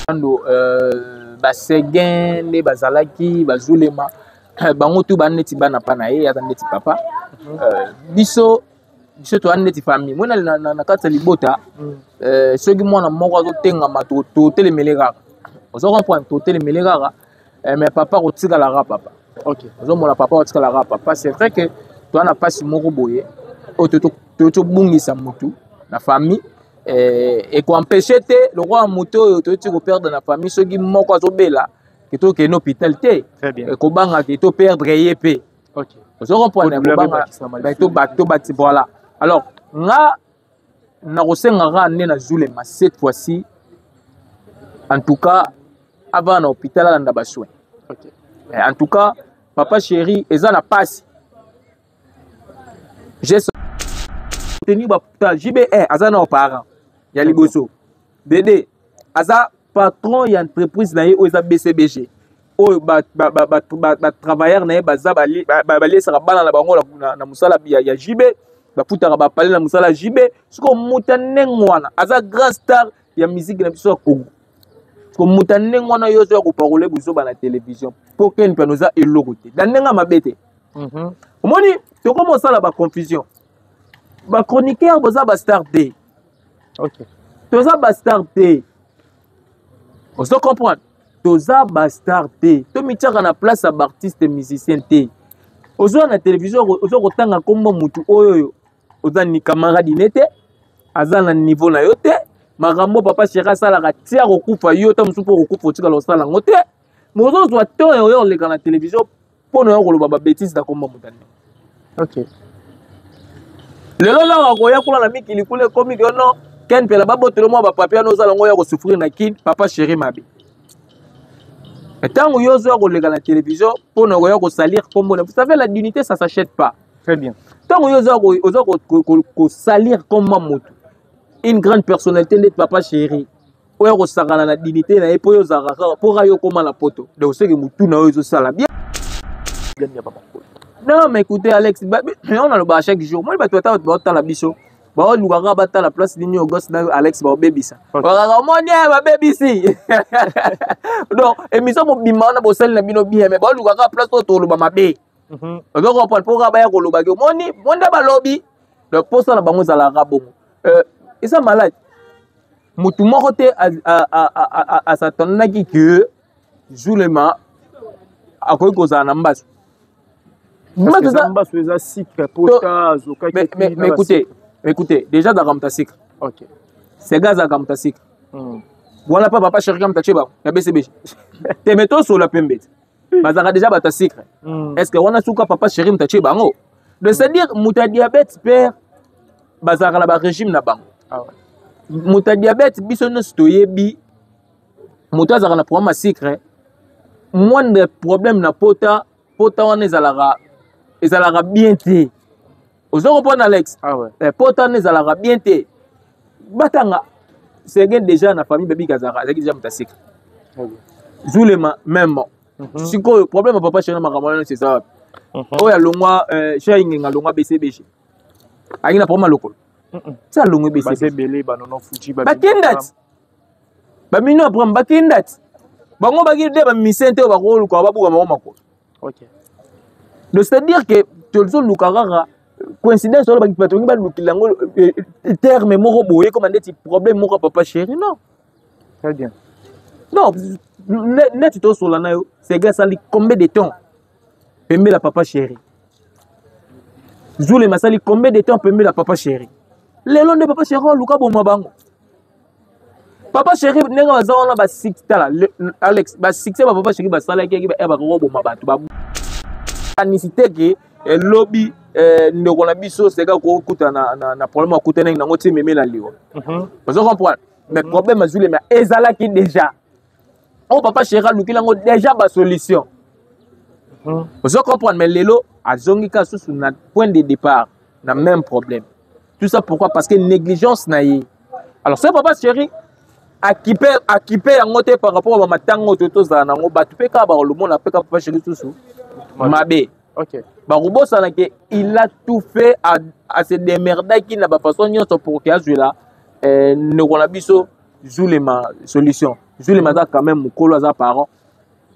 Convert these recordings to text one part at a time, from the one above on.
Ando baseguin nde bazalaki bazulema, bango tu baa neti bana pa na ye, aza neti papa. Biso toza neti famille moi na kati ya libota. Soki mwana moko azotengama, totelemele kaka, ozo comprendre, totelemele kaka. Mais papa kotikalaka papa. Ozomona, papa kotikalaka papa. C'est vrai que toza na mpasi moko boye oyo tobungisa motu na famille. Ekoempêche te lokola motu oyo toyoti koperdre na famille, soki moko azobela, ke tokende hôpital te, kobanga ke toperdre ye mpe. Ozo comprendre, kobanga tobati. Voilà, alors nga nakosengaka nde na Zulema, cette fois-ci en tout cas, avant na hôpital alanda basoin. En tout cas, papa chéri, eza na pasi. J'ai tenu ba JB1, aza na parent ya liboso, BD aza patron ya entreprise na ye oyo eza BCBG, oyo batravailleur na ye baza baliesaka bana na bango na mosala ya JB, bafutaka bapale na mosala ya JB. Sikoyo moto ya ndenge wana aza grand star ya musique na biso ya Congo. Siko moto ya ndenge wana, yo ozoya koparole buzoba na télévision mpo Ken Mpiana oza eloko te, na ndenge ya mabe te. Omoni, tokoma osala baconfusion. Bachroniqueur boza bastar te. Toza bastar te, ozo comprendre, toza bastar te. Tomitiaka na place ya baartiste musicien te. Ozoya na télévision, oza kotanga nkombo mutu oyo oyo oza ni camarade ne te, aza na niveau na yo te. Makambo papa chéri asalaka tia kokufa, yo ta mosusu mpo kokufa otikala kosala yango te. Mais ozozwa temps oyo oleka na télévision mpo na yo koloba babêtises na komba moto ndenge. Lelo nanga koya kuna na mikili kuna, ekomi ke non, Ken Mpiana babotelo mwa bapapier wana, ozala ngo ya kosouffrir na Kine. Papa chéri mabe, ntango yo ozoya koleka na télévision mpo na koya kosalir kombo na, vous savez, la dignité, ça s'achète pas. Très bien. Ntango yo oza kosalir kombo moto, une grande personnalité ndeti papa chéri, oyo kosakana na dignité na ye mpo oyo ozalaka kaka mpo kaka yo okóma na poto, donc soki motu na yo ezosala bien. Non mais écoutez, Alex, on alobaka chaque jour, moi bato ata bato baotala biso, baoluka kaka batala place nini oyo gosi na Alex baobebisa. Bakaka omoni babebisi. Donc émission mobimba wana bosali na bino bien, mais baoluka kaka place oyo toloba mabe. Ozo comprendre, mpo kaka baya kolobaki omoni monde balobi. Donc mposa na bango ezalaka bongo. Eza malade, motu moko te asatandaki ke Zulema akoki kozala na mbasu. Mbasu eza sucre, pota azokaki. Mais écoutez, écoutez, déjà azalaka moto ya sucre. Sega azalaka moto ya sucre wana mpa papa chéri, moto atie bango na BCBG te. Mais tosola pembe te, bazalaka déjà bato ya sucre. Est ce que wana suka papa chéri moto atie bango? Donc c'est à dire moto ya diabète père bazalaka na barégime na bango. Moto ya diabète, biso nyonso toyebi, moto azalaka na problème ya sucre, moindre problème na pota, pota wana ezalaka bien te. Oza comprendre, Alex? Ah ouais. Pota wana ezalaka bien te. Batanga Sege déjà na famille babiki, azalaka, azalaki déjà moto ya sucre. Zulema même. Sikoyo problème ya papa chéri na makambo wana nyonso eza wapi? Oyo alongwa, cher Ingenga alongwa BCBG, ayaki na problème ya lokolo ti alongwe BCB. Bakenda ti bamino Abraham, bakenda ti bango baki nde bamisien te oyo bakoluka babuka bango makolo. Donc c'est à dire que tozoluka kaka coïncidence wana, bato bangi balukila yango terme moko boye koma ndeti problème moko ya papa chéri. Non. Très bien. Non, neti tosola na yo, Sega asali combien de temps pembela papa chéri? Zulema asali combien de temps pembela papa chéri? Lelo nde papa chéri oluka boma bango. Papa chéri ndenge baza wana, basuccès, tala Alex, basuccès ba papa chéri basalaki yaki bakokoboma bato, bakanisi te ke elobi ndeko na biso Sega kokuta na problème akutanaki nango ti ememela liwa. Ozo comprendre? Mais problème azulema ezalaki déjà oyo papa chéri alukeli yango déjà basolution. Ozo comprendre? Mais lelo azongi kaka susu na point de départ, na même problème. Tout ça pourquoi? Parce que négligence na ye. Alors ce papa chéri akipe akipe yango te par rapport à bamatango oyo tozala nango, bato mpe kaka bakolomona mpe kaka papa chéri susu mabe. Bakobosana ke il a tout fait, ase démerdaki na bafaçon nyonso pour ke azwela ndeko na biso. Zulema solution. Zulema aza quand même mokolo, aza parent.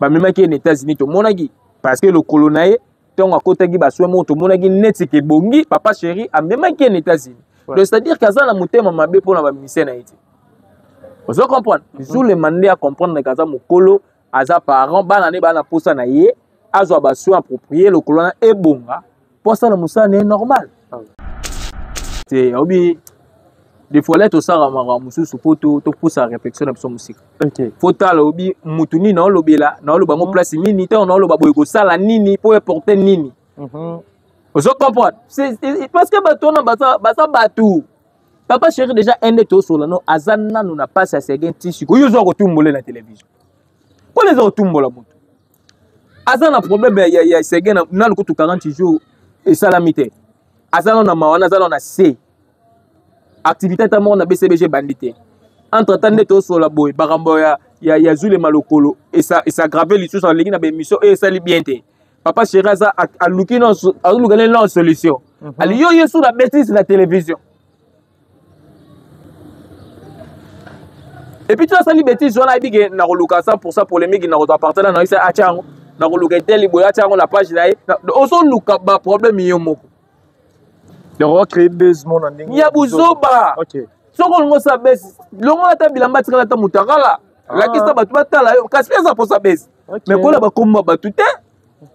Bamemaki ye na États-Unis, tomonaki parce que lokolo na ye ntango akotaki basoin moko, tomonaki neti ke ebongi. Papa Chéri amemaki ye na États-Unis. Donc c'est-à-dire ke aza na motema mabe mpona bamusicien na ye te. Ozo comprendre? Zulema nde acomprendre ke aza mokolo, aza parent, bana ne baa na posa na ye, azwa basoin approprié, lokolo wana ebonga mpo asala mosala na ye normal. Te obi des fois là tosala makambo mosusu mpo topusa réflexion na biso mosika. Fo tala obi mutu nini naolobela, naoloba yango place nini, ntango naoloba boye kosala nini mpo eporte nini. Ozo comprendre? Parce que bato wana baza bato. Papa Chéri déjà ende tosola no aza nanu na pasi ya Seguin ti sikoyo. Yo ozwa kotumbola na télévision mpona eza kotumbola moto aza na problème ya Seguin nanu kutu 40 jours esalami te. Aza nano na mawa wana, aza nano na se activité ata moko na BCBG ebandi te. Entre temps nde tosola boye, makambo ya Zulema lokolo esaggrave lisusu, alingi na baémission oyo esali bien te. Papa Chéri aza aluki azoluka nde non solution. Ali yo yesu na bêtise na télévision et puis tu asali bêtise wana, ayebi ke nakoluka 100 polémique, nakozwa partenaire na ye atya yango, nakoluka eteli boye atya yango na page na ye. Ozoluka baproblème yo moko. Donc on va créer buzz mona ndenge ya buzoba. Soki olingi osala buzz, longola ata bilamba, tikala ata motakala, lakisa bato batala yo. Kasi mpe eza mposa buzz, mais kola bakomba bato te.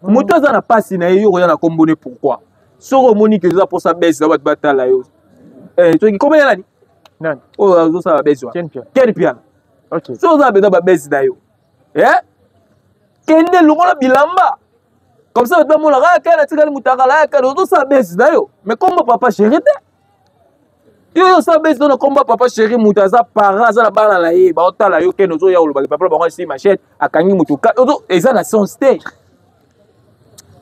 Moto aza na mpasi na ye, yo koya na kombo ne pourquoi? Soki omoni ke eza mposa buzz na bato batala yo, soki kombo ya nani? Nani? Oyo azosala babuzz wana, Ken Piana. Soki oza mpenza babuzz na yo, kende longola bilamba, comme ça bato bamonaka aya kaka natikali motakala, aya kaka ozosala buzz na yo, mais kombo Papa Chéri te. Yo osala buzz to na kombo Papa Chéri, moto aza parent, aza na bana na ye, baotala yo. Kende ozoya olobaki papa bango asi machete akangi moto, eza na sens te.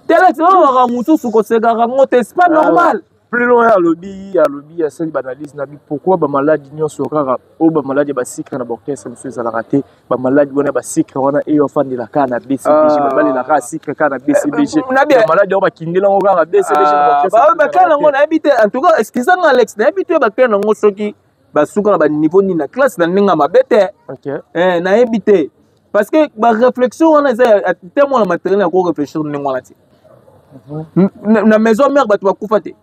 Telex makambo mosusu kosekaka yango te, c'est pas normal. Plus loin, alobi asali baanalyse na bi pourquoi bamaladi nyonso kaka oyo, bamaladi ya basucre na baorchestre mosusu ezalaka te, bamaladi wana ya basucre wana eyo afandela kaka na BCBG, babalelaka sucre kaka na BCBG, bamaladi yango bakindela yango kaka na BCBG. Bakala yango nayebi te. En tout cas, excuse nga Alex, nayebi te bakala yango soki basuka na baniveau nini na classe na ndenge ya mabe te. Nayebi te, parce que baréflexion wana eza te. Mwana matériel ya koréfléchir ndenge wana te. Na maison mère bato bakufa te.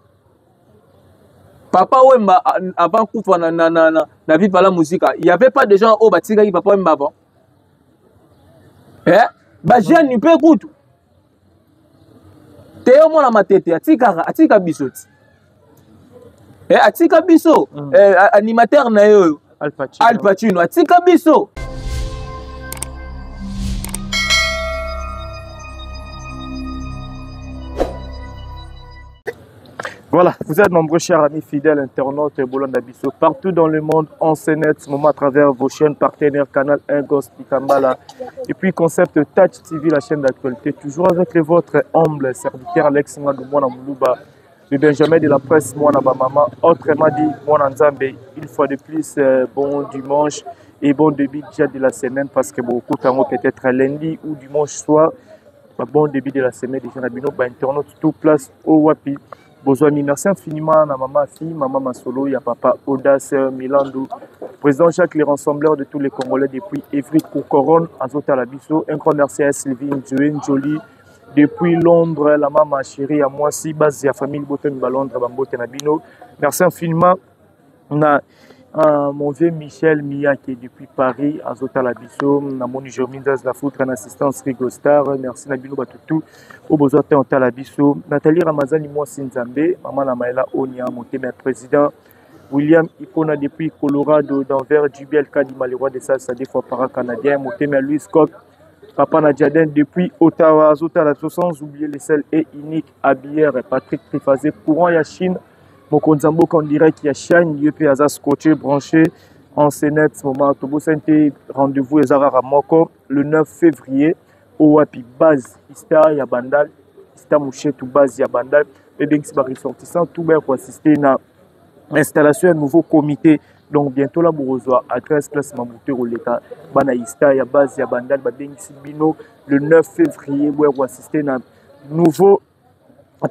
Papa Wemba avant kufa na Viva la Musica, il y avait pas de gens oyo batikaki Papa Wemba avant, eh? Bajeune mpe kutu te. Yo mwana matete atikaka, atika biso ti, eh, atika biso. Eh, animateur na ye oyo Al Pacino atika biso. Voilà, vous êtes nombreux, chers amis fidèles internautes Bolanda Bisso, partout dans le monde, en ce moment à travers vos chaînes partenaires, Canal 1, Ghost Kambala, et puis Concept Touch TV, la chaîne d'actualité, toujours avec le vôtre humble serviteur Alex Ngadou Mwana Moulouba, le Benjamin de la presse, Mwana Bamama, autrement dit, Mwana Nzambe. Une fois de plus, bon dimanche et bon début déjà de la semaine, parce que beaucoup de peut-être lundi ou dimanche soir, bah, bon début de la semaine déjà, na bino, ba internautes, tout place au wapi. Bozwami, merci infiniment na maman fille, maman Masolo, ya papa Audace Milandou, président Jacques le rassembleur de tous les Congolais depuis Evry Courcouronnes, azotala biso. Un grand merci à Sylvie Njoe Njoli depuis Londres, la maman chérie à moi si base ya famille Botem ba Londres bambote na bino. Merci infiniment na mon vieux Michel Miyake depuis Paris, azotala biso, na moni Jeremy Nzaz la foutre en assistance Rigo Star, merci na bino batutu au besoin te otala biso. Nathalie Ramazani mwasi Nzambe, maman na Maëla Onia, motema président William Ipona depuis Colorado, d'Anvers, Jubiel Kadima, le roi des salsa, des fois para-canadien, motema Louis Scott, papa Nadjaden depuis Ottawa, azotala biso, sans oublier les seuls et unique habilleur Patrick Trifazé, courant ya Chine, mokonzi ya mboka en direct ya chaîne, ye mpe aza scotché, branché en ce moment. Tobosani te, rendez-vous eza kaka moko, le 9 février, owapi base Star ya Bandal, Star Mushetu, base ya Bandal, ebengisi baressortissant tout baya koassister na installation ya nouveau comité. Donc bientôt la bokozwa adresse, place Mabutu ekoleka. Bana Ista ya base ya Bandal babengisi bino le 9 février, boya koassister na nouveau,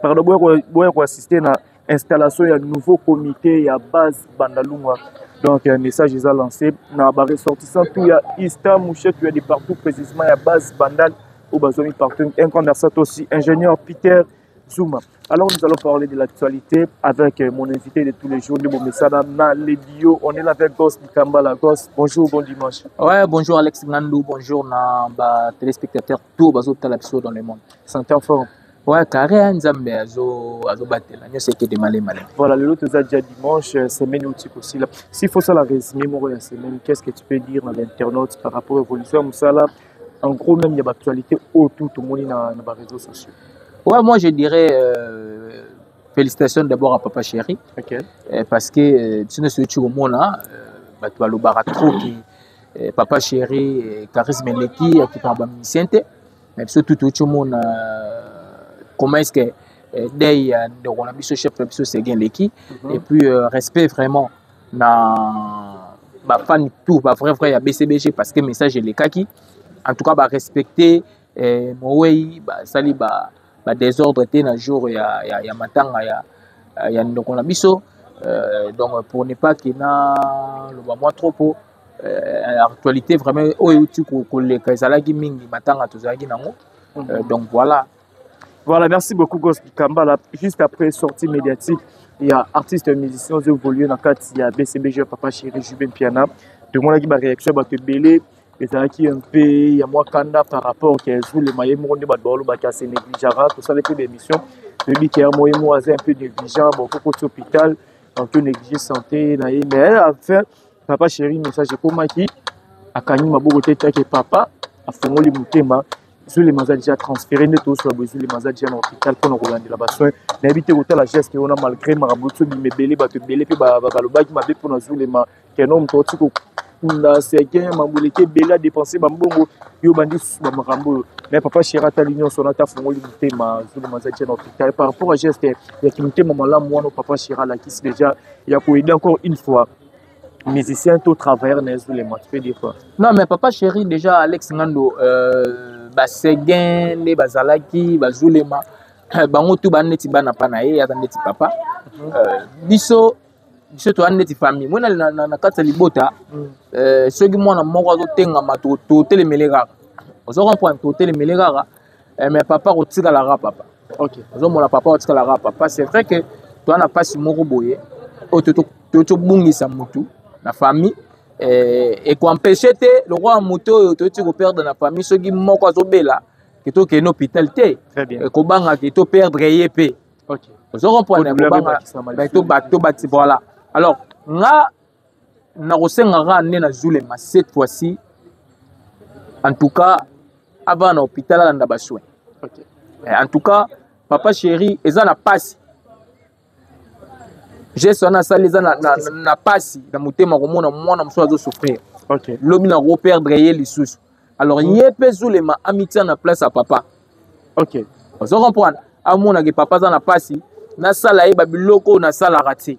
pardon, boya koassister na installation ya nouveau comité ya base Bandalungwa. Donc un message eza lancé na ba ressortissants tout ya Ista Mouchet ya de partout, précisément ya base Bandal oyo bazwami partout. Un grand merci à toi aussi, ingénieur Peter Zuma. Alors nous allons parler de l'actualité avec mon invité de tous les jours, Ndebo Messana na Ledio. On est là avec Goss Dikambala. Goss, bonjour, bon dimanche. Ouais, bonjour Alex Ngandou, bonjour na ba téléspectateurs tout bazo tala biso dans le monde. Santé en forme. Ouais, carré hein, Nzambe azo azo batela nyonso ekende malema malema. Voilà, lelo toza déjà dimanche, semaine outi kosila. S'il faut ça la résumé moko ya semaine, qu'est-ce que tu peux dire na l'internaute par rapport à évolution ya mosala, en gros même ya actualité autour tout le monde na ba réseaux sociaux? Ouais, moi je dirais félicitations d'abord à Papa Chéri. Parce que biso nyonso euti komona bato balobaka trop ke Papa Chéri charisme eleki akipaka bamusicien te, mais biso tu touti omona comment est-ce que deuil ya ndeko na biso, chef na biso Seguin eleki. Et puis respect vraiment na bafan tout, bavrai vrai ya BCBG, parce que message elekaki, en tout cas barespecte mowei, basali ba badésordre te na jour ya matanga ya ndeko na biso. Donc pour ne pas ke na loba mwa trop po actualité vraiment oyo euti koleka ezalaki mingi matanga tozalaki nango. Donc voilà. Voilà, merci beaucoup Goss Dikambala. Juste après sortie médiatique, il y a artiste et musicien qui évolué dans le cadre, il y a BCBG, Papa Chéri, JB Mpiana. De moi, là, qui va réaction, bah, te belé, ezalaki un peu ya mwa kanda par rapport ke Zulema ye moko nde bato balobaki ase négligeara. Tosala mpe baémission, toyebi ke ya mo ye moko aza un peu négligent, bon kokoti hôpital, donc to néglige santé na ye. Mais enfin Papa Chéri, message ekomaki, akangi maboko te, take papa afongoli motema. Zulema aza déjà transféré, nde tozosola boye Zulema aza déjà na hôpital mpona kolandela basoin. Nayebi te kotala geste wana, malgré makambo so bima ebele, bato ebele mpe balobaki mabe mpona Zulema keno moto oti kokunda Seguin, mambo eleki ebele, adépenser bambongo, yo bandi susu bamakambo oyo. Mais Papa Chéri atali nyonso wana, ata afongoli motema, Zulema aza déjà na hôpital. Par rapport à geste ya kimotema malamu wana Papa Chéri alakisi déjà ya koaider encore une fois musicien to travailleur na Zulema, tu peux dire quoi? Non, mais Papa Chéri déjà, Alex Ngando, baseguin nde bazalaki bazulema, bango tu baa neti bana pa na ye, aza neti papa. Biso toza neti famille moi na kati ya libota. Soki mwana moko azotengama, totelemele kaka, ozo comprendre, totelemele kaka. Mais papa kotikalaka papa. Ozomona papa kotikalaka papa. C'est vrai que toza na mpasi moko boye oyo tobungisa mutu na famille, ekoempêche te lokola moto oyo toyoti koperdre na famille, soki moko azobela, ke tokende hôpital te, kobanga ke toperdre ye mpe. Ozo comprendre, kobanga tobakisi. Voilà, alors nga nakosengaka nde na Zulema cette fois-ci, en tout cas avant na hôpital alanda basoin. En tout cas Papa Chéri eza na pasi, geste wana asali eza na pasi na motema komona mwana mosusu azosouffrir. Lobi na koperdre ye lisusu. Alors ye mpe Zulema amitia na place ya papa. Ozo comprendre, amonake papa aza na pasi, nasala ye babiloko oyo nasalaka te.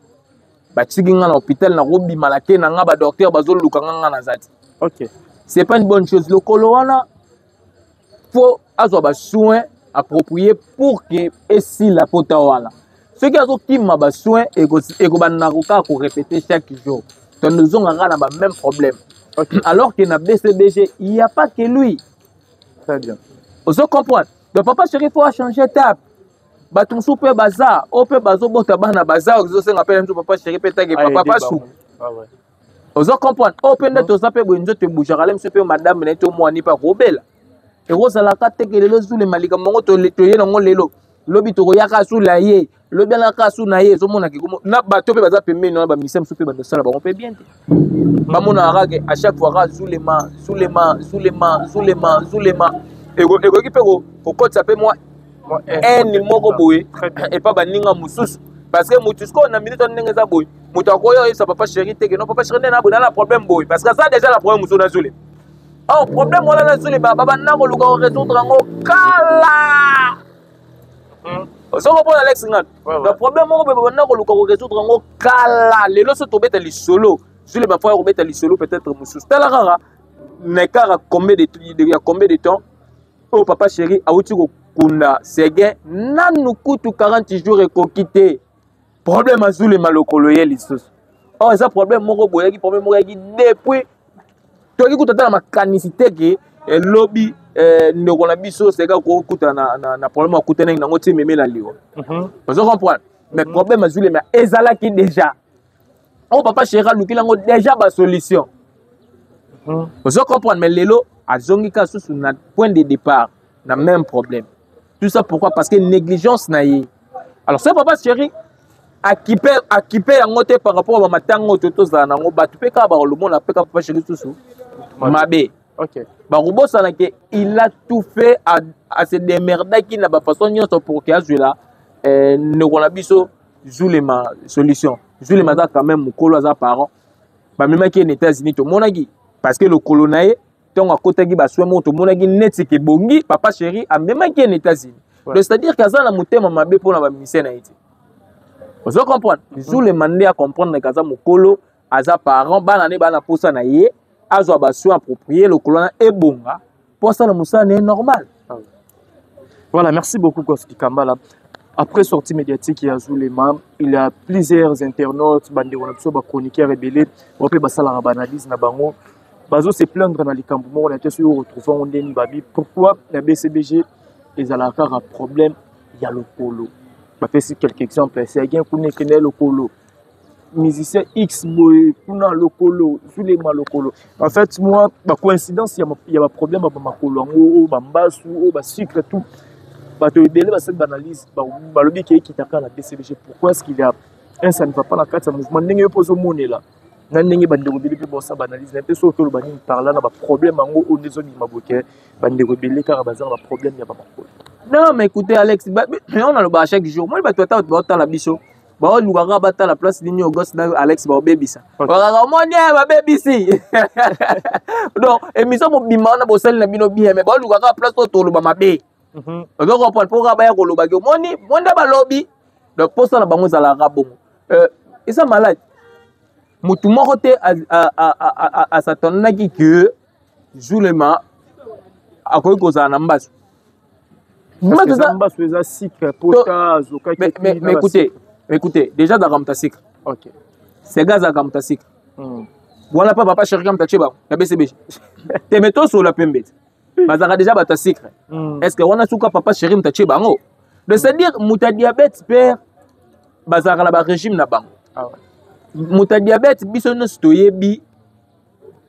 Batiki nga na hôpital, nakobimala te na nga, badocteur bazoluka nga, nga naza te. C'est pas une bonne chose. Lokolo wana fo azwa basoin approprié pour que esila pota wana. Soki azokima basoin, ekobanda kaka korépéter chaque jour, tozongaka na bamême problème. Alors que na BCBG, il y a pas que lui. Très bien. Ozo comprendre, donc Papa Chéri faut changer étape. Bato mosusu mpe baza oyo mpe bazobota bana, baza ozosenga mpe mosusu Papa Chéri mpe take papa pasuku. Ozo comprendre, oyo mpe nde toza mpe boye, nzoto ebougeaka le mosusu mpe madame na ye to mwani mpe akobela, ekozalaka teke lelo Zulema likambo yango toye nango lelo, lobi tokoyaka sula ye, lobi alaka su na ye. Ezomonaka na bato mpe baza pembeni wana, bamisia mosusu mpe bandosala bango mpe bien te, bamonaka kaka à chaque fois kaka Zulema, Zulema, Zulema, Zulema, Zulema. Ekoki mpe kokotisa mpe mwa haine moko boye epa baninga mosusu, parce que motu sikoyo na minute wana ndenge eza boye, moto akoya oyebisa Papa Chéri te ke non, Papa Chéri nde na boye na problème boye, parce que aza déjà na problème mosusu na Zulema. Or problème wana na Zulema, babanda koluka korésoudre yango kala. Ozoko mpona Alex Ngano, donc problème moko boye babanda koluka korésoudre yango kala. Lelo so tobeta lisolo Zulema, fo ya kobeta lisolo peut-être mosusu. Tala kaka na kaka combien de ya combien de temps oyo Papa Chéri awuti kokunda Seguin, nanu kutu 40 jours ekoki te, problème azulema lokolo ye lisusu. Or eza problème moko boye, yaki problème moko yaki depuis toyaki kuta ata na makanisi te ke elobi ndeko na biso seka kokuta na problème akutanaki nango ti ememe na liwa. Ozo comprendre? Mais problème azulema ezalaki déjà oyo papa chéri alukeli yango déjà basolution. Ozo comprendre? Mais lelo azongi kaka susu na point de départ, na même problème. Tout ça pourquoi? Parce que négligence na ye. Alors ce papa chéri akipe yango te par rapport à bamatango oyo tozala nango, bato mpe kaka bakolomona mpe kaka papa chéri susu mabe. Bakobosana ke il a tout fait à se démerdaki na bafaçon nyonso pour ke azwela ndeko na biso Zulema solution. Zulema aza quand même mokolo, aza parent. Bamemaki ye na États-Unis, tomonaki parce que lokolo na ye, ntongo akotaki basoin moko, tomonaki neti ke bongi. Papa chéri amemaki ye na États-Unis. Donc c'est-à-dire ke aza na motema mabe mpona bamusicien na ye te. Ozo comprendre? Zulema nde acomprendre ke aza mokolo, aza parent, bana ne bana posa na ye, azwa basoin approprié, lokolo wana ebonga mpo asala mosala na ye normal. Voilà, merci beaucoup Goss Kambala. Après sortie médiatique ya Zulema, il y a plusieurs internautes, bandeko na biso ba chroniqueurs ebele, ba pe basalaka ba analyse na bango, bazo se plaindre na likambo moko na te soki retrouver ngo ndeni babi pourquoi na BCBG ezalaka kaka problème ya lokolo. Bapesi quelques exemples, Seguin kuna ekende lokolo, musicien X boye kuna lokolo, Zulema lokolo. En fait, moi, ba coïncidence ya ba problème ya ba makolo yango, oyo ba mbasu, oyo ba sucre, tout. Bato ebele basali ba analyse, balobi ke ekitaka na BCBG. Pourquoi est-ce qu'il y a un ça ne va pas na kati ya mouvement ndenge yo mpo ozomonela na ndenge bandeko ebele mpe bosala ba analyse na mpe soki oloba nini par là na ba problème yango oyo nde ezobima boke, bandeko ebele kaka baza na ba problème ya bamakolo? Non mais écoutez Alex, on aloba chaque jour, moi bato ata baotala biso, baolukaka batala place nini Auguste na Alex baobebisa. Bakaka omoni babebisi. Donc émission mobima wana bosali na bino bien, mais baolukaka place oyo toloba mabe. Ozo comprendre? Mpo kaka baya kolobaki omoni monde balobi. Donc mposa na bango ezalaka bongo. Eza malade, motu moko te asatandaki ke Zulema akoki kozala na mbasu. Mbasu eza sucre, pota azokaki. Mais écoutez, écoutez, déjà azalaka moto ya sucre. Sega azalaka moto ya sucre wana mpa papa chéri moto atie bango na BCBG te. Me tosola pembe te, bazalaka déjà bato ya sucre. Est ce que wana suka papa chéri moto atie bango? Donc c'est à dire moto ya diabète père bazalaka na barégime na bango. Moto ya diabète, biso nyonso toyebi,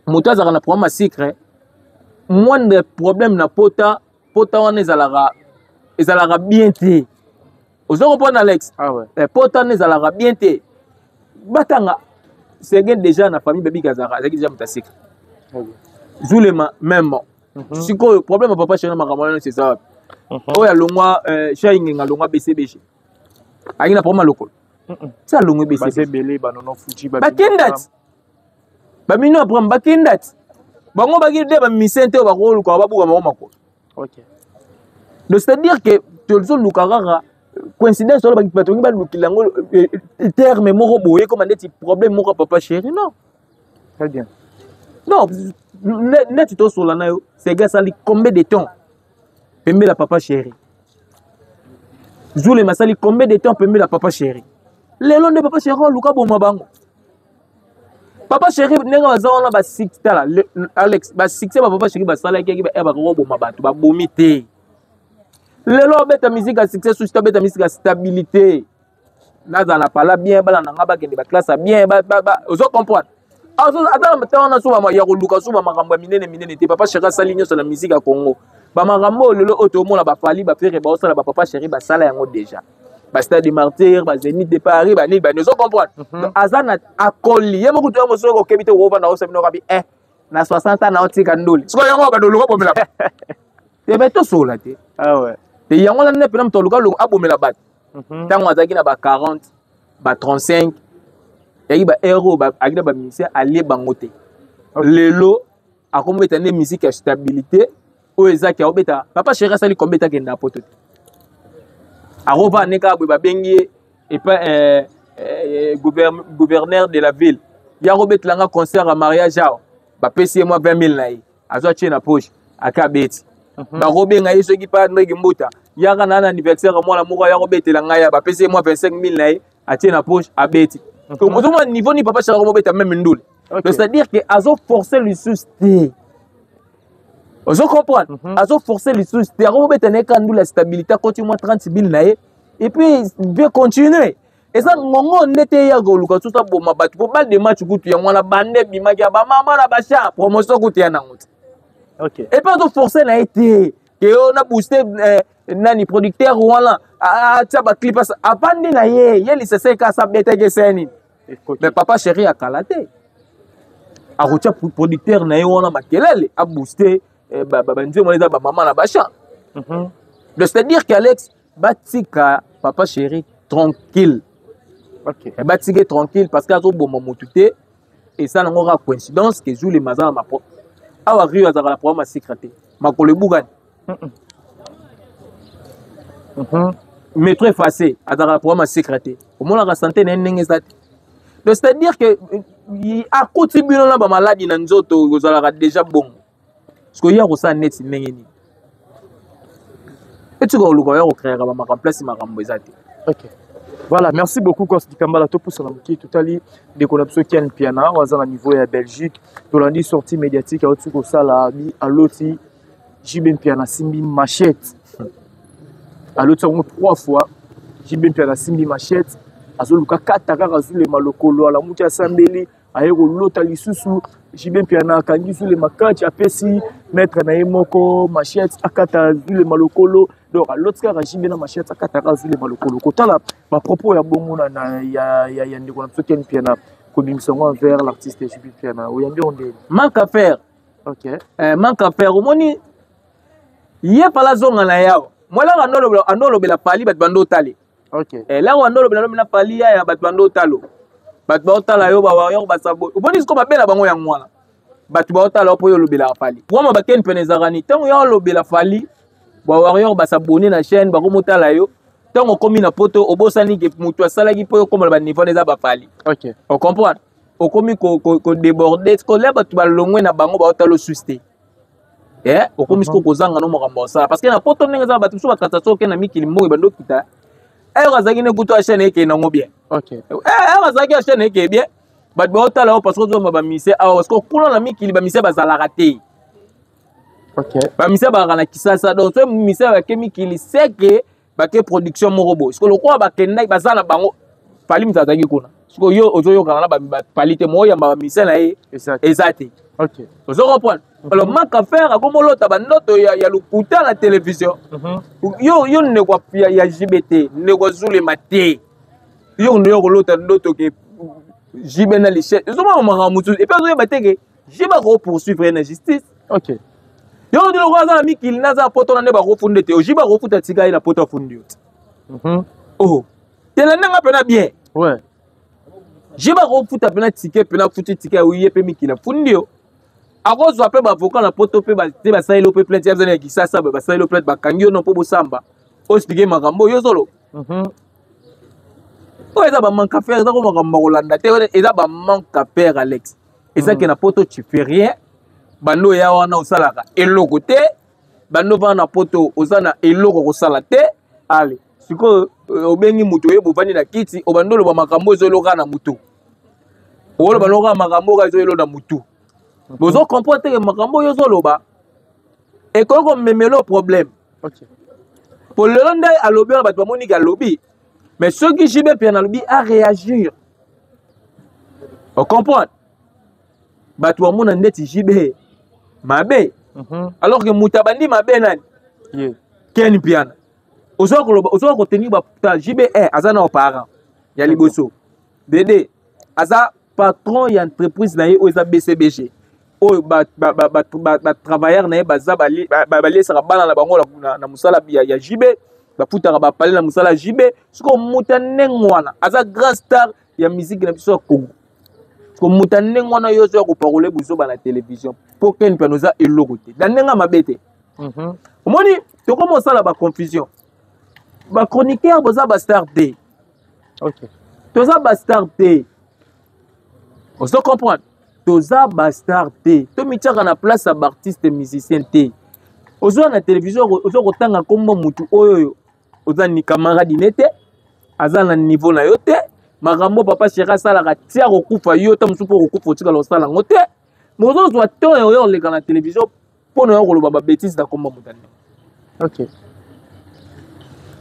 moto azalaka na problème ya sucre, moindre problème na pota, pota wana ezalaka bien te. Ozo comprendre, Alex? Ah ouais. Pota wana ezalaka bien te. Batanga Sege déjà na famille babiki azalaka, azalaki déjà moto ya sucre. Zulema même. Sikoyo problème ya papa chéri na makambo wana nyonso eza wapi? Oyo alongwa, Shai Ngenga alongwa BCBG, ayaki na problème ya lokolo ti alongwe BCBG. Ebele banono Fuji. Bakenda ti bamino Abraham, bakenda ti bango baki nde bamisien te oyo bakoluka babuka bango makolo. Donc c'est à dire que tozoluka kaka coïncidence wana, bato bangi balukila yango terme moko boye koma ndeti problème moko ya papa chéri. Non. Très bien. Non, neti tosola na yo, Sega asali combien de temps pembela papa chéri? Zulema asali combien de temps pembela papa chéri? Lelo nde papa chéri oluka boma bango. Papa chéri ndenge baza wana, basuccès, tala Alex, basuccès bapapa chéri basalaki yaki bakokoboma bato babomi te. Lelo abeta musique ya succès susi, abeta musique ya stabilité, nazala na pala bien, bana na nga bakende baklasse ya bien. Ozo comprendre? Ata na ntango wana so ya koluka so bamakambo ya minene minene te. Papa chéri asali nyonso na musique ya Congo. Bamakambo oyo lelo oyo tomona bafali, bafere baosala, bapapa chéri basala yango déjà, bastade de Martyr, bazénith de Paris, banini bani. Ozo comprendre? Aza na akoli ye moko toya mosusu okebi te, okovanda osa bino kabi na 60 ans na otika ndoli. Sikoyo yango bando oluka bomela te, me tosola te. Ah ouais. Te, yango wana nde mpena moto aluka abomela bato. Ntango azalaki na ba 40, ba 35, yaki ba heure oyo ayaki na bamusicien alie bango te. Lelo akomobeta nde musique ya stabilité oyo ezaki aobeta. Papa chéri asali combien akenda poto te, akova ne kaka boye, babengi ye epa gouverneur de la ville ya kobetelanga concert ya mariage awa, bapesi ye mwa 20 000 na ye, azwa tie na poche, ake abeti. Bakobenga ye soki pa Ndreki Mbuta, yaka na anniversaire ya mwana moko, ya kobetela ngai ya, bapesi ye mwa 25 000 na ye, atie na poche, abeti. Ozomona niveau nini Papa Chéri akomobeta même ndule. Donc c'est à dire que azoforce lisusu te, ozo comprendre? Azoforce lisusu te, akomobeta na ye kaka ndule ya stabilité, akoti mwa 30 000 na ye et puis bien continuer. Eza ngongo nde te ya koluka susu aboma bato, po balle de match kutu yango wana bande ebimaki ya bamama na bachar, promotion kutu ya nango te. Et puis azoforce na ye te ke yo na booste nani producteur wana atia baclip, avandi na ye, ye lisese eka asa abetaki esaya nini. Mais Papa Chéri akala te, akotia producteur na ye wana makelele, abooste banzembo wana eza bamama na bachamp. Donc c'est à dire que Alex, batika Papa Chéri tranquille. Batika tranquille parce que azoboma motu te. Eza nango kaka coïncidence ke Zulema aza na mapo awa Rio azalaka na problème ya secret te, makolo ebukani. Métro effacé azalaka na problème ya secret te, omonaka santé na ye ndenge eza te. Donc c'est à dire que akuti bino na bamaladi na nzoto, ozalaka déjà bongo, parce que ye akosala neti ndenge nini? Etika koluka oya kocréaka bamakambo place makambo eza te. Ok. Voilà, merci beaucoup Kos Dikambala. Topusa na moki totali ndeko na biso Ken Piana oyo aza na niveau ya Belgique. Tolandi sortie médiatique auti kosala, bi aloti JB Mpiana asimbi machette. Aloti yango trois fois. JB Mpiana asimbi machette, azoluka kata kaka Zulema lokolo. Alamuki, asambeli, aye kolota lisusu JB Mpiana akangi Zulema kati, apesi maître na ye moko machette akata Zulema lokolo. Donc aloti kaka JB na machette akataka Zulema lokolo. Kotala bapropos ya bongo na ya ndeko na biso Ken Mpiana, kobimisa yango envers l'artiste JB Mpiana, oyambi yango ndeni? Manque à faire. Manque à faire. Omoni ye pala azonga na yawa mwelaka ando olobela Fally, bato bando otale. Eloko ando olobela lobi na Fally yaya, bato bando otalo, bato baotala yo, bawarrior basabo. Omoni siko babela bango yango wana, bato baotala yo mpo oyo olobelaka Fally. Wama bakeni pene ezalaka ni ntango ya olobela Fally, bawarrior basabone na chaîne, bakomotala yo. Ntango okomi na poto, obosani ke moto asalaki mpo okóma na baniveau wana eza baFally. Ocomprendre? Okomi kodéborde, kolia bato balongwe na bango, baotala osusi te. Okomi sikoyo kozanga no makambo osala, parce que na poto ndenge eza, bato mosusu bakata so oke na mikili mbongo ebandi okita. Ere azalaki ne kutu achaîne ekende nango bien. Ere azalaki achaîne ekeye bien, bato baotala yo parce que ozomba bamise awa, parce que kuna na mikili bamise bazalaka te. Bamise bazalaka na Kisasa. Donc so mise bake mikili, seke bake production moko boye. Siko lokola bakendaki, baza na bango, Fally moto azalaki kuna. Siko yo ozoyokana na bafali te, moyamba bamise na ye eza te. Ozo comprendre? Alors manque à faire, akomolota bandoto ya lokuta na télévision. Yo ndeko ya JB te, ndeko Zulema te, yo ndo yo kolota ndoto ke JB na lichette, ezomona makambo mosusu. Et puis azoyeba te ke JB akopoursuivre ye na justice. Yo ndi lokola aza na mikili, naza na poto na nde bakofunda te, JB akofuta tika ye na poto, afundi yo te. Oh, tela ndenge mpena bien. JB akofuta mpena tike, mpena afuti tike ye mpe mikili afundi yo, akozwa mpe baavocat na poto mpe te basaleli yo mpe plainte. Ya na Kisasa basaleli yo plainte, bakangi yo no mpo bosamba oexplike makambo oyo ozoloba. Oyo eza bamanque à faire, eza ko makambo bakolanda te, eza bamanque à faire. Alex, eza ke na poto tu fais rien, bando oya wana osalaka eloko te, bando vana na poto oza na eloko kosala te. Ale sikoyo obengi moto oye, bovandi na kiti, obandi oloba makambo ezoeloka na motu, oloba loka makambo oyo ezoyelo na motu. Bozo comprendre te ke makambo oyo ozoloba ekoki komemela problème. Po lelo nde alobi wana, bato bamoniki alobi, mais soki JB Mpiana alobi, aréagir, ocomprendre, bato bamona ndeti JB mabe. Alors que moto abandi mabe nani? Yeah. Ken Mpiana. Ozoka koloba, ozoka kotenir ba JB aza na parent ya liboso dede, aza patron ya entreprise na ye oyo eza BCBG, oyo batravailleur na ye baza baliesaka bana na bango na mosala ya JB, bafutaka bapale na mosala ya JB. Sikoyo moto ya ndenge wana aza grand star ya musique na biso ya Congo. Siko moto ya ndenge wana, yo ozoya koparole buzoba na télévision mpo Ken Mpiana oza eloko te na ndenge ya mabe te. Omoni, tokoma osala baconfusion, bachroniqueur boza bastar te. Toza bastar te, ozo comprendre? Toza bastar te, tomitiaka na place ya baartiste musicien te. Ozwa na télévision, oza kotanga nkombo mutu oyo oyo oza ni camarade ne te, aza na niveau na yo te. Makambo papa chéri asalaka ti akokufa, yo ta mosusu mpo okokufa otikala kosala yango te. Mais ozozwa temps ya oyo oleka na télévision mpo na yo koloba babétise na komba moto ndenge. Ok.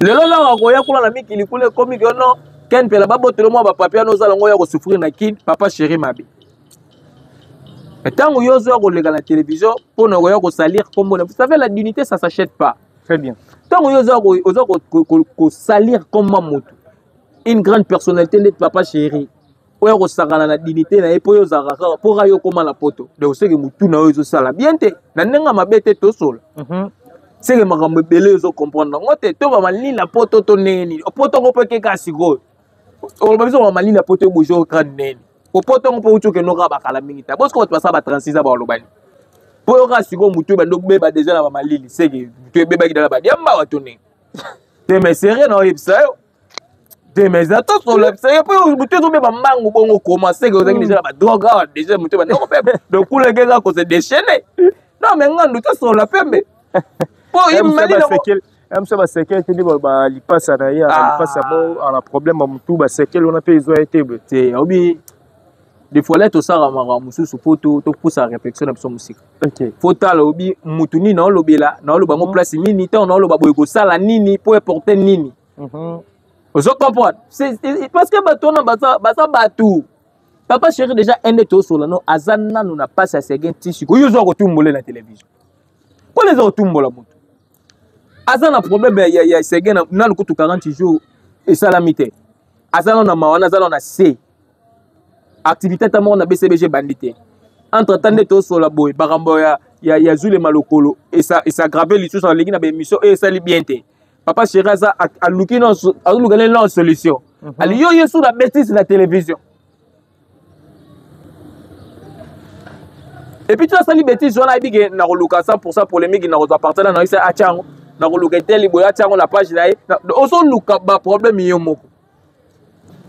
Lelo laka koya kuna na mikili kuna ekomi ke non, Ken Mpela babotolo mwa bapapier wana ozala yango oya kosouffrir na Kin, papa chéri mabe. Ntango yo ozoya koleka na télévision mpo na koya kosalir kombo na, vous savez, la dignité, ça s'achète pas. Très bien. Ntango yo oza kosalir kombo moto, une grande personnalité ndeti papa chéri, oyo kosakana na dignité na ye mpo yo ozalaka kaka mpo kaka yo okóma na poto, donc seke motu na yo ezosala bien te na ndenge ya mabe te tosola. Seke makambo ebele ozocomprendre yango te, to bamalili na poto to ndenge nini poto yango mpo ekeka sikoyo oloba biso bamalili na poto ebouge okra ndeni po poto yango mpo uti okende kaka bakala mingi te. Bosiko bato basala ba 36 ans baloba nini mpo yo kaka sikoyo motu ebandi obeba deja na bamalili, seke motu ebebaki dala badiamba to ndenge te. Mais sérieux, na oyebisa yo te, mais eza tosola sérieux mpo motu ezobeba mbangu bongo koma, seke ozalaki deja na badrogue awa deja motu ebandi kobeba, donc kuna ekeka kose déchaîner. Non, mais ngandu tosola pembe mpo malili yango. Mso basekele te nde balipasa na ye lipasa mo ana problème ya motu, basekele wana mpe ezwa ye te boye. Te, obi des fois là tosala makambo mosusu mpo topusa réflexion na biso mosika. Ok. Fo tala obi mutu nini naolobela, naoloba yango place nini, ntango naoloba boye kosala nini mpo eporte nini. Ozo comprendre? Parce que bato wana baza bato. Papa chéri déjà ende tosola no aza nanu na pasi ya seguin ti sikoyo yo ozwa kotumbola na télévision mpona eza kotumbola moto aza na problème ya seguin nanu kutu 40 jours esalami te, aza nano na mawa wana, aza nano na c activité ata moko na BCBG ebandi te. Entre temps nde tosola boye, makambo ya Zulema lokolo esaggrave lisusu, alingi na baémission oyo esali bien te. Papa chéri aza aluki azoluka nde non solution. Ali yo yesu na bêtise na télévision et puis tu asali bêtise wana, ayebi ke nakoluka 100 polémique, nakozwa partenaire na ye atya yango, nakoluka eteli boye atya yango na page na ye. Ozoluka baproblème yo moko.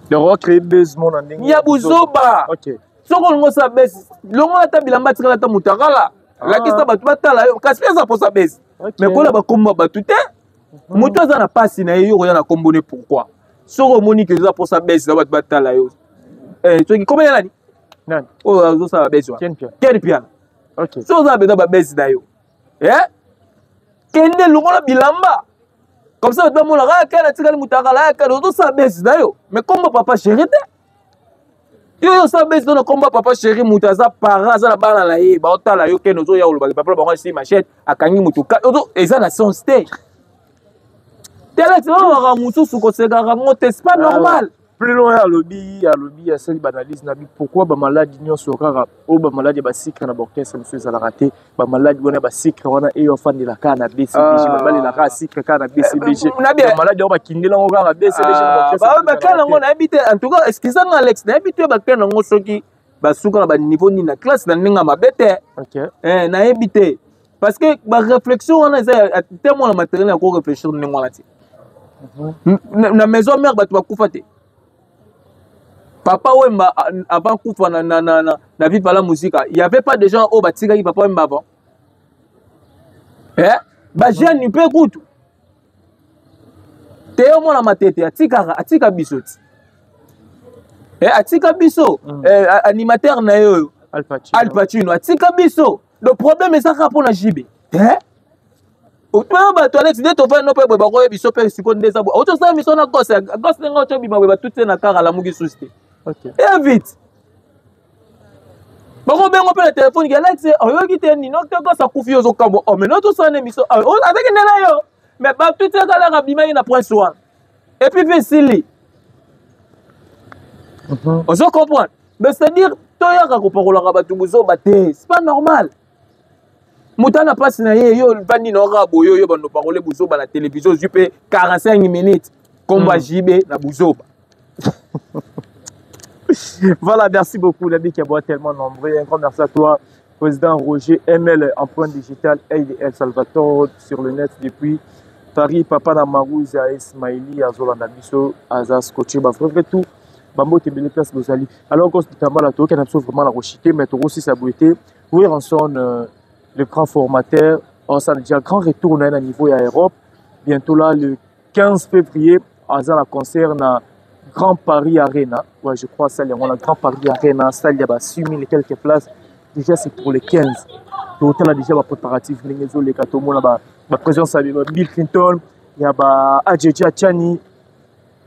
Donc ocréer buzz mo na ndenge ya buzoba. Ok. Soki olingi osala buzz, longola ata bilamba, tikala ata moto akala, lakisa bato batala yo, kasi mpe eza mposa buzz. Mais kola bakombo bato te, moto aza na pasi na ye, yo koya na kombo ne pourquoi? Soki omoni ke eza mposa buzz na bato batala yo, soki kombo ya nani? Nani? Oyo azosala babuzz wana. Ken Piana. Ken Piana. Ok. Soki oza mpenza babuzz na yo, kende longola bilamba, comme ça bato bamonaka aya kene atikali moto akala, aya kene ozosala buzz na yo, mais kombo papa chéri te. Yo oyo osala buzz na kombo papa chéri, moto aza parent, aza na bana na ye, baotala yo kene ozoya olobaki papa bango asi machete akangi moto, eza na sens te. Telex makambo mosusu kosekaka yango te, c'est pas normal. Plus loin, alobi asali baanalyse na bi pourquoi bamaladi nyonso kaka oyo bamaladi ya basikre na baorchestre mosusu ezalaka te, bamaladi wana ya basikre wana eyo afandela kaka na BCBG, babalelaka kaka sikre kaka na BCBG, bamaladi yango bakindela yango kaka na BCBG. Bakana yango nayebi te. En tout cas, excuse nga Alex, nayebi te bakana yango soki basuka na baniveau nini na classe, na ndenge ya mabe te, nayebi te, parce que baréflexion wana eza te. Mwana matériel ya koréfléchir ndenge wana te. Na maison mère bato bakufa te. Papa Wemba avant kufa na Viva la Musica, il y avait pas de gens oyo batikaki papa Wemba avant, eh? Bajeune mpe kutu te. Yo mwana matete atikaka, atika biso ti, atika biso. Animateur na ye oyo Al Pacino atika biso. Le problème eza kaka mpona JB, eh? Oyo bato Alex nde tovandi no mpe boye, bakoyebi biso mpe sikoyo nde eza boye. Oti osala miso na gose gose ndenge oti obima boye, batuti te na kaka alamuki susi te. Evite bakobengo mpe na telefone ke Alex oyoki te nino te, gose akufi, yo ozokambwa. O mais tosala na émission azaki nde na yo, mais batuti ekalaka abimaki na prince wana et puis mpe esili. Ozo comprendre? Mais c'est à dire toyaka kopakolaka bato bozoba te, c'est pas normal. Moto ana mpasi na ye, yo vandi na oka boye, oyo bando pakole buzoba na télévision, ozwi mpe 45 minutes kombo ya JB na buzoba. Voilà, merci beaucoup, Nabi Kiaboa, tellement nombreux. Un grand merci à toi, Président Roger ML, empreinte digitale, El Salvatore, sur le net depuis Paris, Papa Namarouze, à Ismaili, à Zola Nabiso, à Zaskoche, bah, vrai, vrai tout. Bambote ebele place bozali. Alors, quand Tambala, tu as vraiment la rochité, mais tu aussi sa beauté. Werrason, le grand formateur, on s'en déjà grand retour na niveau à Europe. Bientôt là, le 15 février, aza na concert na Grand Paris Arena. Ouais, je crois salle yango na Grand Paris Arena, salle ya ba 6000 et quelques places. Déjà c'est pour les 15. Totala déjà ba préparatifs ndenge ezoleka, tomona ba ba présence ya ba Bill Clinton, ya ba Adjedja Chani.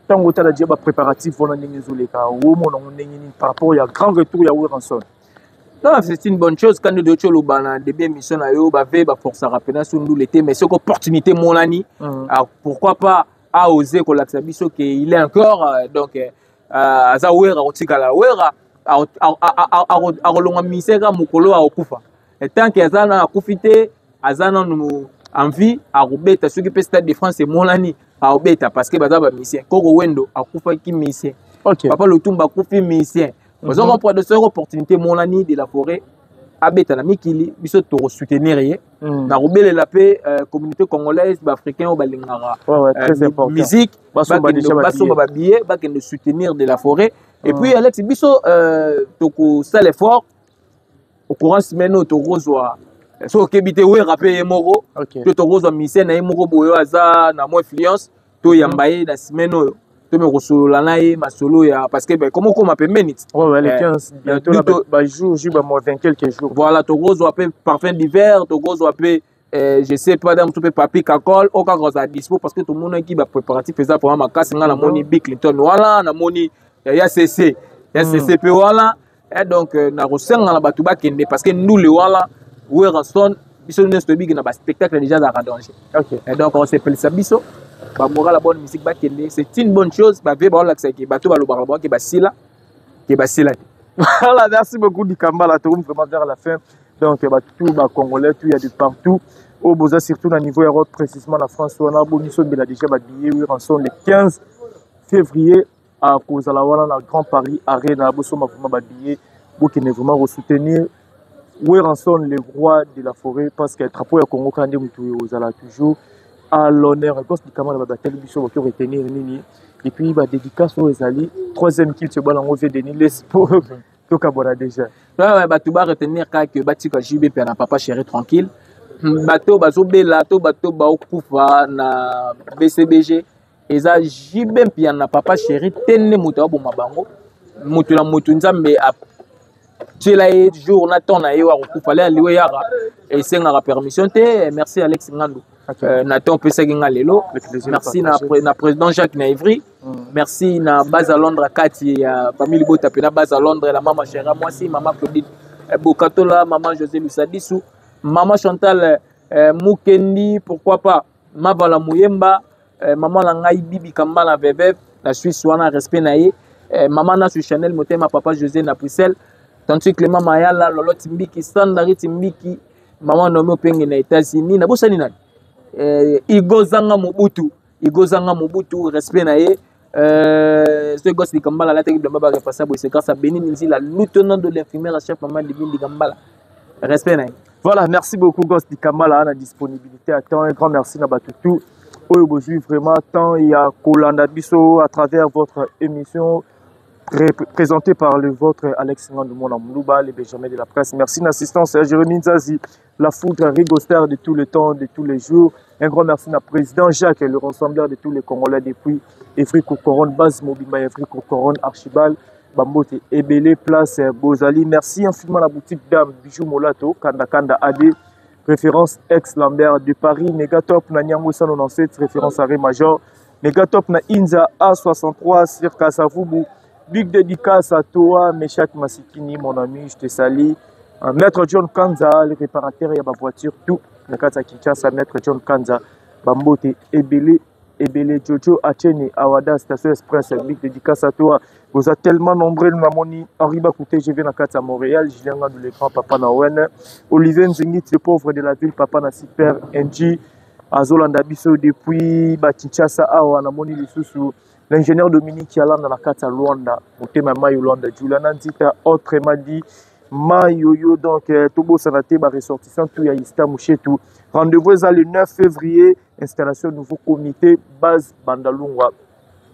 Ntango otala déjà ba préparatifs wana ndenge ezoleka, omona yango ndenge nini par rapport ya grand retour ya Werrason? Non, c'est une bonne chose. Quand nous toloba na début émission na yo, bave baforçaka mpena so ndule te, mais soki opportunité monani, ah, pourquoi pas a osé kolakisa biso ke il est encore donc aza Wera, akotikala Wera, akolongwa ministère kaka mokolo akokufa. Tant que aza nanu akufi te, aza nanu en vie, akobeta. Soki mpe Stade de France emonani, akobeta, parce que baza bamusicien. Koko Wendo akufaki musicien, Papa Lutumba akufi musicien. Ozo comprendre? Soki opportunité emonani, de la forêt abeta na mikili, biso tokosoutenir ye. Na kobelela mpe communauté congolaise, baafricain oyo balingaka musique, basomba babillet, bakende soutenir de la forêt. Et puis Alex, biso tokosala effort au courant semaine oyo, tokozwa, soki okebi te, Wera mpe ye moko, to tokozwa musicien na ye moko boye oyo aza na mwa influence, toyamba ye na semaine oyo, tome kosolola na ye masolo ya, parce que comme okoma pembeni ti. Ouais, les 15 bientôt, ba jour J, ba moins 20 quelques jours. Voilà, tokozwa mpe Parfum d'hiver, tokozwa mpe je sais pas, mosusu mpe Papi Kakol oyo kaka kozala dispo, parce que tomonaki bapréparatif eza vraiment makasi. Ngai namoni Bill Clinton wana, namoni ya cc ya cc mpe wana. Donc nakosenga na bato bakende, parce que ndule wana, Werrason, biso nyonso toyebiki na baspectacle déjà azalaka danger. Donc osepelisa biso bamoral ya bonne musique, bakende, c'est une bonne chose. Bavie baolakisaki bato balobaka bango ke basila, ke basila te. Voilà, merci beaucoup Dikambala, tourne vraiment vers la fin. Donc bah, tout bah, Congolais, tout il y a de partout. Au boza surtout na niveau Europe, précisément la France, on a boni so bela déjà ba billet Werrason le 15 février à kozala wana na Grand Paris Arena. Bosomba vraiment ba billet, bokende vraiment soutenir Werrason, le roi de la forêt, parce que drapeau ya Congo kandi mutu ozala toujours à l'honneur. Goss Dikambala, ba bateli biso boki retenir nini? Et puis ba dédicace oyo ezali troisième culte balango vie Denis Lespo, tokabona déjà. Ouais, bato ba retenir kaka ke batika JB mpe na Papa Chéri tranquille. Bato bazobela to bato baokufa na BCBG, eza JB mpia na Papa Chéri te nde moto aboma bango. Moto na moto, Nzambe atiela ye jour na temps na ye oyo akokufa. Le aliwe yaka esengaka permission te. Merci Alex Ngandu. Na temps opesaki nga lelo. Merci na président Jacques na Ivry. Merci na base à Londres, kati ya famille libota mpe na base à Londres, la mama Chera mwasi, mama Claudine Bokatola, mama José Lusadisu, mama Chantal Mukendi, pourquoi pas Mavala Muyemba, mama na ngai Bibi Kambala Veveve na Suisse wana, respect na ye, mama Nasu Chanel Motema, papa José na Bruxelles, tanti Clément Mayala, Lolo Timbiki, Sandari Timbiki, mama Nomi Openge na États-Unis. Nabosani nani? Igo Zanga Mobutu, Igo Zanga Mobutu, respect na ye. Soki Goss Dikambala alataki bilamba barepasa boye, c'est grâce à Benin Nzila, lieutenant de l'infirmière chef, mama Divine Dikambala, respect na ye. Voilà, merci beaucoup Goss Dikambala na disponibilité à temps. Un grand merci na bato tout oyo bozwi vraiment temps ya kolanda biso à travers votre émission présentée par le vôtre Alex Ngandou Moulouba, le Benjamin de la presse. Merci d'assistance à Jérémy Nzazi, la foudre Rigoster de tous les temps, de tous les jours. Un grand merci à président Jacques, le rassembleur de tous les Congolais depuis Afrique Couronne, base Mobima, Afrique Couronne, Archibald, Bambote, Ebele, Place, Bozali. Merci infiniment à la boutique Dame Bijou Molato, Kanda Kanda AD, référence ex Lambert de Paris, Megatop, Nanyango 197, référence arrêt Major, Megatop na Inza A63 sur Kasavubu. Big dédicace à toi, Meshak Masikini, mon ami, je te salue. Maître John Kanza, le réparateur ya voiture, tout. Na kati ya Kinshasa, Maître John Kanza, Bambote, Ebele, Ebele, Jojo Achene, Awada, Station Express, big dédicace à toi. Vous êtes tellement nombreux, namoni, Henri Bakouté, je viens na kati ya Montréal, Julien Ngandou, le grand papa na Owen, Olivier Nzingit, le pauvre de la ville, papa na Super NG, Azolanda biso depuis ba Kinshasa awa, namoni lisusu l'ingénieur Dominique Yalanda na kati ya Luanda, motema mai Luanda, Juliana Nzita, autrement dit Mayoyo. Donc tobosana te baressortissant tout ya Ista Mushetu, rendez-vous eza le 9 février, installation nouveau comité base Bandalungwa,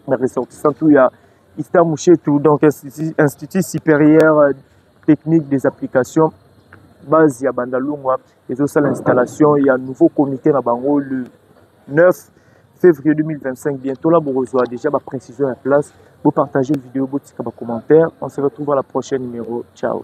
baressortissant tout ya Ista Mushetu, donc Institut supérieur technique des applications, base ya Bandalungwa ezosala installation ya nouveau comité na bango le 9 Février 2025, bientôt là, bokozwa déjà ba précision ya place. Bopartager vidéo, botika ba commentaire. On se retrouve à la prochaine numéro. Ciao.